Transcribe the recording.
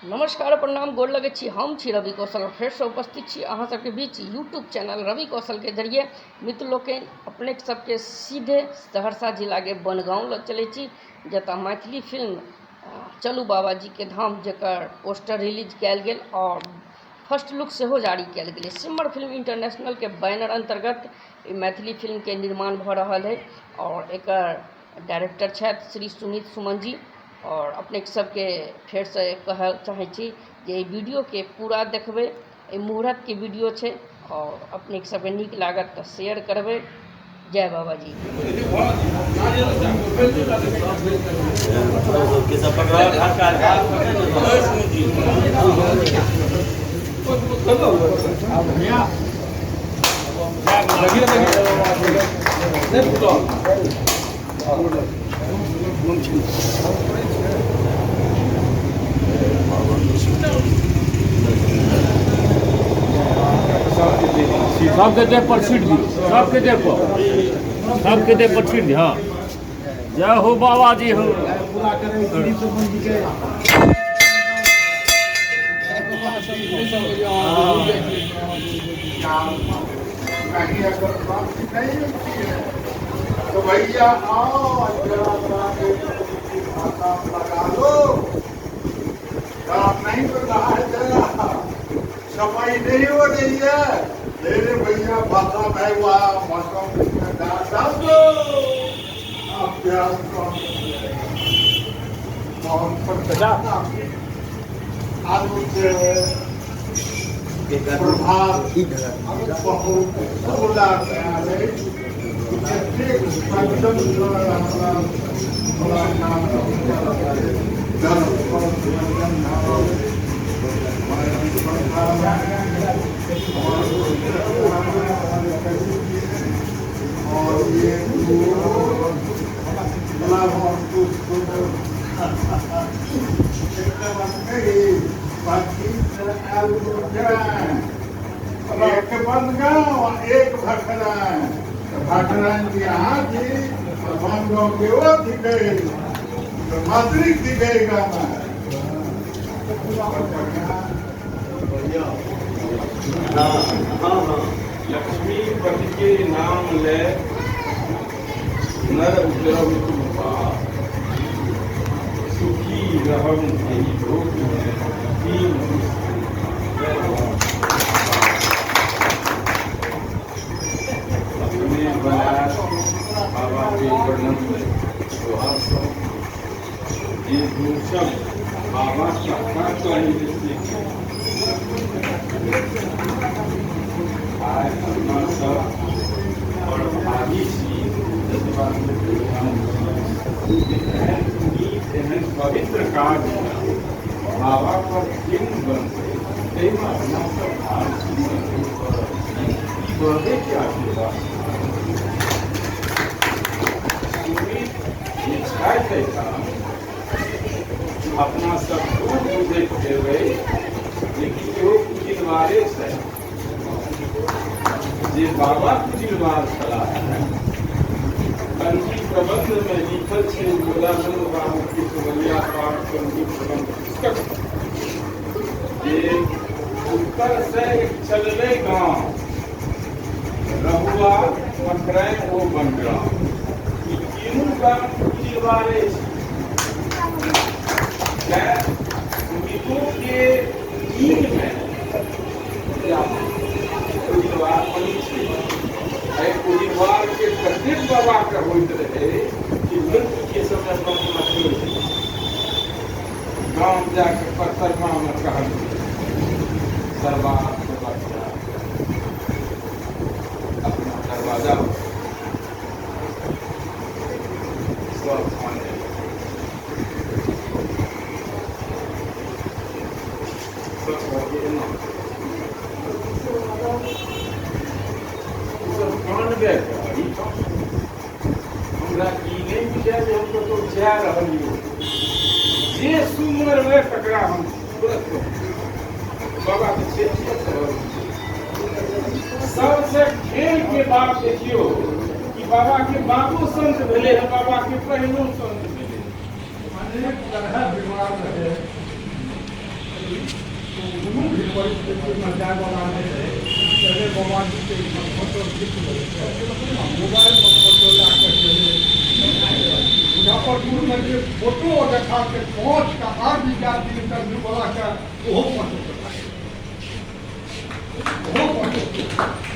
नमस्कार प्रणाम गोर लगै छी। हम छी रवि कौशल और फेरसँ उपस्थित छी अहाँ सबके बीच यूट्यूब चैनल रवि कौशल के जरिए। मित्र लोकनि, अपने सबके सीधे सहरसा जिलाके बनगाँव लग चलै छी, जतऽ मैथिली फिल्म चलू बाबाजी के धाम जकर पोस्टर रिलीज कयल गेल और फर्स्ट लुक सेहो जारी कयल गेलै। सिमर फिल्म इंटरनेशनल के बैनर अंतर्गत ई मैथिली फिल्म के निर्माण भऽ रहल है और एकर डायरेक्टर छथि श्री सुमित सुमन जी। और अपने सबके फेरसँ कहऽ चाहै छी जे एहि वीडियोके पूरा देखबै, एहि मुहूर्तके वीडियो छै और अपने सबके नीक लागत तऽ शेयर करबै। जय बाबाजी। सबके देह पर छीट दियौ, सबके देह पर, सबके देह पर छीट दियौ। हाँ, जय हो बाबा जी हो। कहीं अगर प्राप्ति नहीं होती है तो भैया आओ, जरा सा एक भाषा लगा लो। काम नहीं कर रहा है, जरा सफाई नहीं हो रही है, मेरे भैया भाषा में हुआ भाषा में डाल दो, अभ्यास प्रभाव बहुत और ये एक बनगांव एक भखरान, भखरान की यहाँ थी और बनगांव के वो थी गई, तो मातृक थी गई गाना। लक्ष्मीपति के नाम ले नर उतरब तुम पार, सुखी रहम एहि लोक में तीन। अपने बनायल बाबा के वर्णन दोहा सब जे सब बाबा कथा कही। आइ अपना सब बड़ भागी छी जतबा एहन पुनीत एहन पवित्र काज बाबा पर फिल्म बनतै, ताहिमे अपना सब भाग छी, सहयोग कऽ रहल छी। ई बाबे के आशीर्वाद। सुमित जे छथि एहिठाम, अपना सब खूब बुझैत हेबै जे कि इहो कुजिनवारे छथि। जे बाबा कुजिनवार छलाह, पंजी प्रबंध में लिखल छै, गोलानंद बाबू के सुवलिया पाठ पंजी प्रबंध पुस्तक, जे उत्तर से एक चलले गांव रहुआ, मकरैन ओ बनग्राम, ई तीनू गाम कुजिनवारे छै। तें सुमितो के जीन में कुजिनवार बनी छै। एहि कुजिनवार के कतेक बाबा के होइत रहे कि मृत्यु के समय पर छोड़ि गाँव जाके पत्थरमा में कहल सरवा बच्चा अपना दरवाजा सब खाने सब कहलकै एना सब कानबे करी। हमरा ई नहि बुझाय जे हम कतहु जा रहलियै। जे सुनर हुए तकरा हम तुरंत बाबा के क्षेत्रीय सबसे खेल के बात देखियो कि बाबा के बाबो संत भेले है, बाबा के बहनो संत भेले। अनेक तरह बीमार रहे। कोनो भी परिस्थितिमे जायवला नहि रहै। पहिले बाबाजीके फोटो खींच लेलकै, मोबाइलमे फोटो लए कऽ गेलै मुजफ्फरपुरमे, जे फोटो देखा के 5 के आर विद्यार्थी इंटरव्यू वाला के, ओहो 5 टका, ओहो 5।